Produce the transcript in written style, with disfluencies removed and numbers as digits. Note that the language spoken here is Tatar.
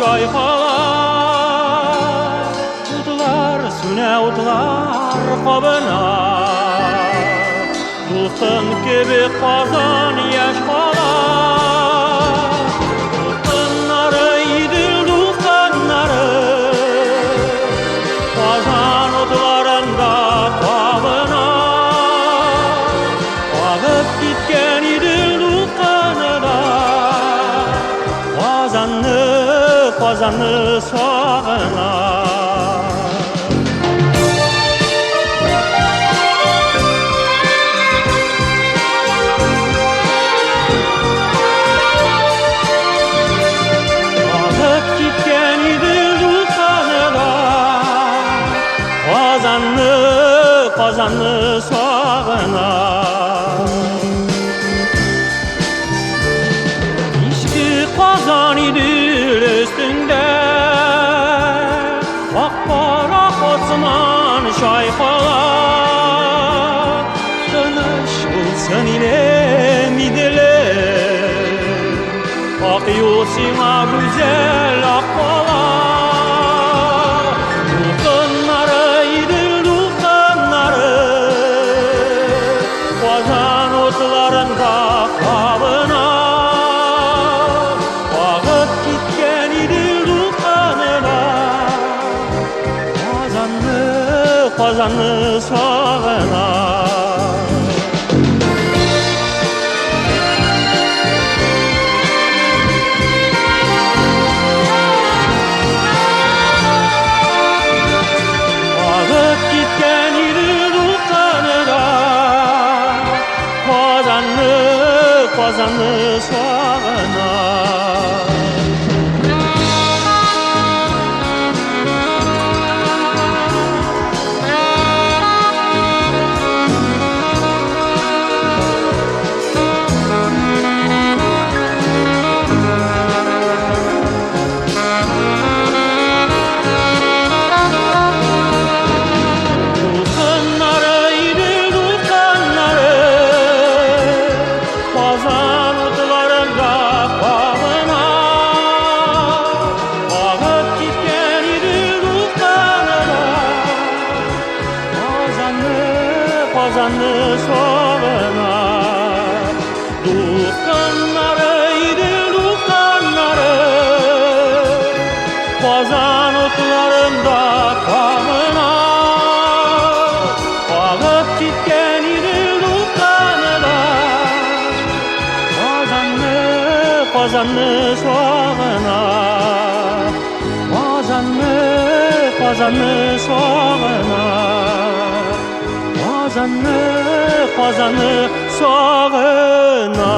чайкала. Утлар сүнә, утлар кабына. Дулкын кебек Казан яшь кала. Дулкыннары, Идел дулкыннары, Казан утларында кабына. Агып киткән Идел дулкыны да Казанны, Казанны сагына. Агып киткән Идел дулкыны да Казанны, Казанны сагына. Иске Казан Идел өстендә ак пароход сыман чайкала. Тыныч булсын илем, Иделем, ак юл сиңа, гүзәл ак кала. Дулкыннары, Идел дулкыннары, Казан утларында кабына. Агып киткән Идел дулкыны да Казанны, Казанны сагына. Агып киткән Идел дулкыны да Казанны, Казанны сагына. Дулкыннары, Идел дулкыннары, Казан утларында кабына. Агып киткән Идел дулкыны да Казанны, Казанны сагына. Дулкыннары, Идел дулкыннары, Казан утларында кабына. Агып киткән Идел дулкыны да Казанны, Казанны сагына. Казанны, Казанны сагына. Казанны, Казанны сагына.